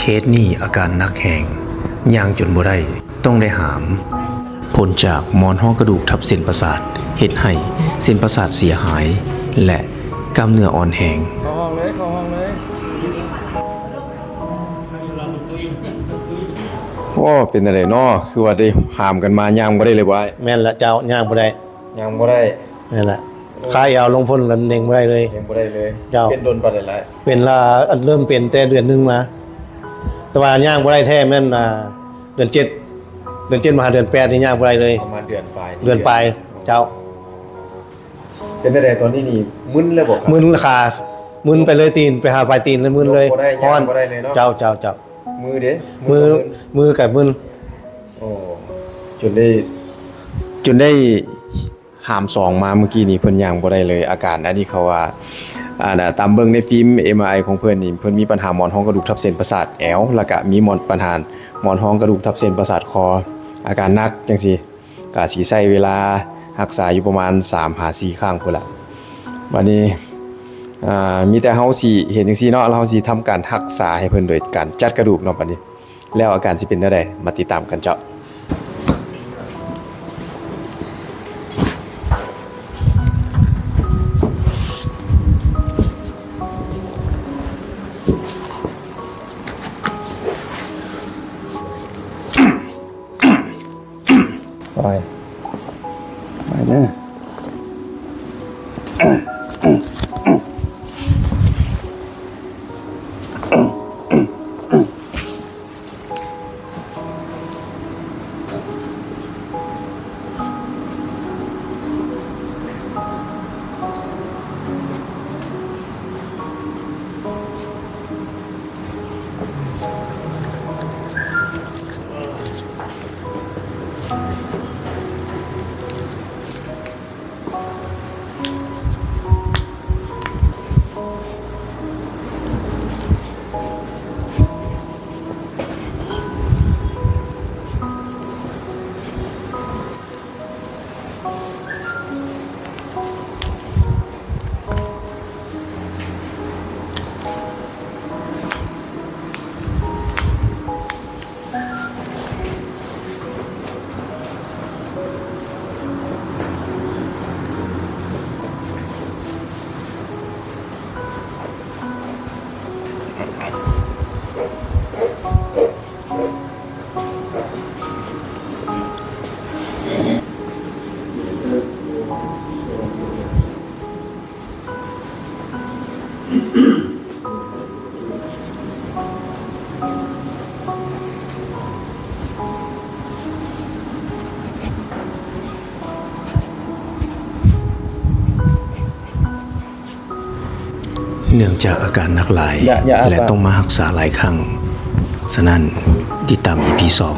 ເຄສນີ້ອາການໜັກແຮງ, ຍ່າງຈົນບໍ່ໄດ້, ຕ້ອງໄດ້ຫາມ. ຜົນຈາກໝອນຮອງກະດູກທັບເສັ້ນປະສາດ ເຮັດໃຫ້ເສັ້ນປະສາດເສຍຫາຍ ແລະ ກ້າມເນື້ອອ່ອນແຮງ. ເຂົ້າຫ້ອງເລີຍ ເຂົ້າຫ້ອງເລີຍ. ໂອ້ ເປັນຈັ່ງໃດເນາະ ຄືວ່າໄດ້ຫາມກັນມາ ຍ່າງບໍ່ໄດ້ເລີຍບໍ່ອ້າຍ? ແມ່ນລະເຈົ້າ, ຍ່າງບໍ່ໄດ້. ຍ່າງບໍ່ໄດ້. ແມ່ນລະ. ຂາແອວລົງພຸ້ນລະເໜັງບໍ່ໄດ້ເລີຍ. ເໜັງບໍ່ໄດ້ເລີຍ. ເຈົ້າ. ເປັນດົນປານໃດລະ? ເປັນລະ ອັນເລີ່ມເປັນແຕ່ເດືອນໜຶ່ງມາ. ແຕ່ວ່າຍ່າງບໍ່ໄດ້ແທ້ແມ່ນ ອ່າ ເດືອນເຈັດ, ເດືອນເຈັດມາຫາເດືອນແປດນີ້ຍ່າງບໍ່ໄດ້ເລີຍ. ປະມານເດືອນປາຍ. ເດືອນປາຍ. ເຈົ້າ. ເປັນຈັ່ງໃດຕອນນີ້ນີ້ ມຶນແລ້ວບໍ່? ມຶນຂາ, ມຶນໄປເລີຍຕີນ, ໄປຫາປາຍຕີນເລີຍມຶນເລີຍ. ບໍ່ໄດ້ ຍ່າງບໍ່ໄດ້ເລີຍເນາະ. ເຈົ້າ ເຈົ້າ ເຈົ້າ. ມືເດ? ມື ມືກະມຶນ. ໂອ້ ຈົນໄດ້ ຈົນໄດ້ຫາມສອງມາມື້ກີ້ນີ້ ເພິ່ນຍ່າງບໍ່ໄດ້ເລີຍ. ອາການອັນນີ້ເຂົາວ່າ ອັນ ຕາມເບິ່ງໃນຟິມເອັມອາໄອຂອງເພິ່ນນີ້ ເພິ່ນມີບັນຫາໝອນຮອງກະດູກທັບເສັ້ນປະສາດແອວ ແລ້ວກະມີໝອນ ບັນຫາໝອນຮອງກະດູກທັບເສັ້ນປະສາດຄໍ ອາການໜັກຈັ່ງຊີ້. ກະຊິໃຊ້ເວລາຮັກສາຢູ່ປະມານສາມຫາສີ່ຄັ້ງພຸ້ນລະ. ບາດນີ້ ອ່າ ມີແຕ່ເຮົາຊິເຮັດຈັ່ງຊີ້ເນາະ, ແລ້ວເຮົາຊິທຳການຮັກສາໃຫ້ເພິ່ນໂດຍການຈັດກະດູກເນາະ. ບາດນີ້ແລ້ວອາການຊິເປັນແນວໃດ ມາຕິດຕາມກັນເຈົ້າ. ໄປ ໄປເດີ. ເນື່ອງຈາກອາການໜັກຫຼາຍ ຢ່າ ຢ່າ ແລະ ຕ້ອງມາຮັກສາຫຼາຍຄັ້ງ, ສະນັ້ນ ຕິດຕາມອີພີສອງ.